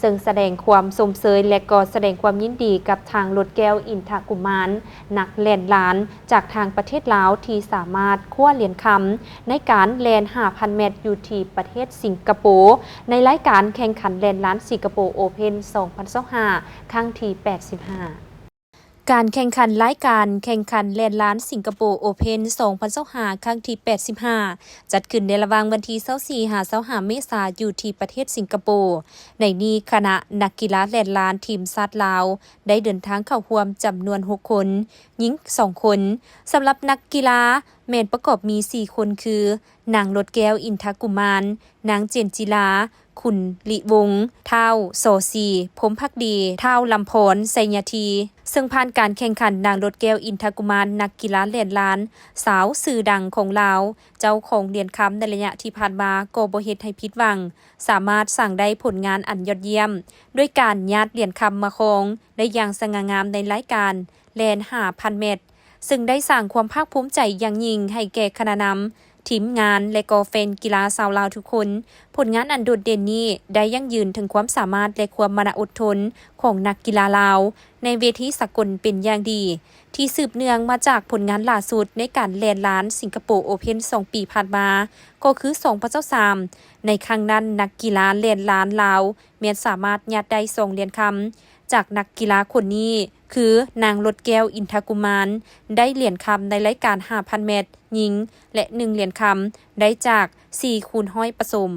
ເຊິ່ງສະແດງຄວາມຊົມເຊີຍ ແລະ ກໍສະແດງຄວາມຍິນດີກັບທາງ ລົດແກ້ວ ອິນທະກຸມານ ນັກແລ່ນລານຈາກທາງປະເທດລາວ ທີ່ສາມາດຄວ້າຫຼຽນຄຳໃນການແລ່ນຫ້າພັນແມັດ ຢູ່ທີ່ປະເທດສິງກະໂປ ໃນລາຍການແຂ່ງຂັນແລ່ນລານສິງກະໂປໂອເພັນ ສອງພັນຊາວຫ້າ ຄັ້ງທີແປດສິບຫ້າ. ການແຂ່ງຂັນລາຍການແຂ່ງຂັນແລ່ນລານສິງກະໂປໂອເພັນ ສອງພັນຊາວຫ້າ ຄັ້ງທີແປດສິບຫ້າ ຈັດຂຶ້ນໃນລະຫວ່າງວັນທີຊາວສີ່ ຫາ ຊາວຫ້າ ເມສາ ຢູ່ທີ່ປະເທດສິງກະໂປ. ໃນນີ້ຄະນະນັກກິລາແລ່ນລານທີມຊາດລາວ ໄດ້ເດີນທາງເຂົ້າຮ່ວມຈຳນວນຫົກຄົນ, ຍິງສອງຄົນ. ສຳລັບນັກກິລາແມ່ນປະກອບມີສີ່ຄົນ ຄື ນາງ ລົດແກ້ວ ອິນທະກຸມານ, ນາງ ເຈນຈິລາ ຂຸນລິວົງ, ທ້າວ ສໍຊີ ພົມພັກດີ, ທ້າວ ລຳພອນ ໄຊຍາທີ. ເຊິ່ງຜ່ານການແຂ່ງຂັນ, ນາງ ລົດແກ້ວ ອິນທະກຸມານ ນັກກິລາແລ່ນລານສາວຊື່ດັງຂອງລາວ, ເຈົ້າຂອງຫຼຽນຄຳໃນໄລຍະທີ່ຜ່ານມາ ກໍບໍ່ເຮັດໃຫ້ຜິດຫວັງ, ສາມາດສ້າງໄດ້ຜົນງານອັນຍອດຢ້ຽມ ດ້ວຍການຍາດຫຼຽນຄຳມາຄອງໄດ້ຢ່າງສະຫງ່າງາມໃນລາຍການແລ່ນຫ້າພັນແມັດ, ເຊິ່ງໄດ້ສ້າງຄວາມພາກພູມໃຈຢ່າງຍິ່ງໃຫ້ແກ່ຄະນະນຳ ທີມງານ ແລະ ກໍແຟນກິລາຊາວລາວທຸກຄົນ. ຜົນງານອັນໂດດເດັ່ນນີ້ໄດ້ຢັ້ງຢືນເຖິງຄວາມສາມາດ ແລະ ຄວາມມານະອົດທົນຂອງນັກກິລາລາວໃນເວທີສາກົນເປັນຢ່າງດີ, ທີ່ສືບເນື່ອງມາຈາກຜົນງານຫຼ້າສຸດໃນການແລ່ນລານສິງກະໂປໂອເພັນສອງປີຜ່ານມາ ກໍຄືສອງພັນຊາວສາມ. ໃນຄັ້ງນັ້ນ, ນັກກິລາແລ່ນລານລາວແມ່ນສາມາດຍາດໄດ້ສອງຫຼຽນຄຳ ຈາກນັກກິລາຄົນນີ້ ຄື ນາງ ລົດແກ້ວ ອິນທະກຸມານ ໄດ້ຫຼຽນຄຳໃນລາຍການຫ້າພັນແມັດຍິງ ແລະ ໜຶ່ງຫຼຽນຄຳໄດ້ຈາກສີ່ຄູນຮ້ອຍປະສົມ.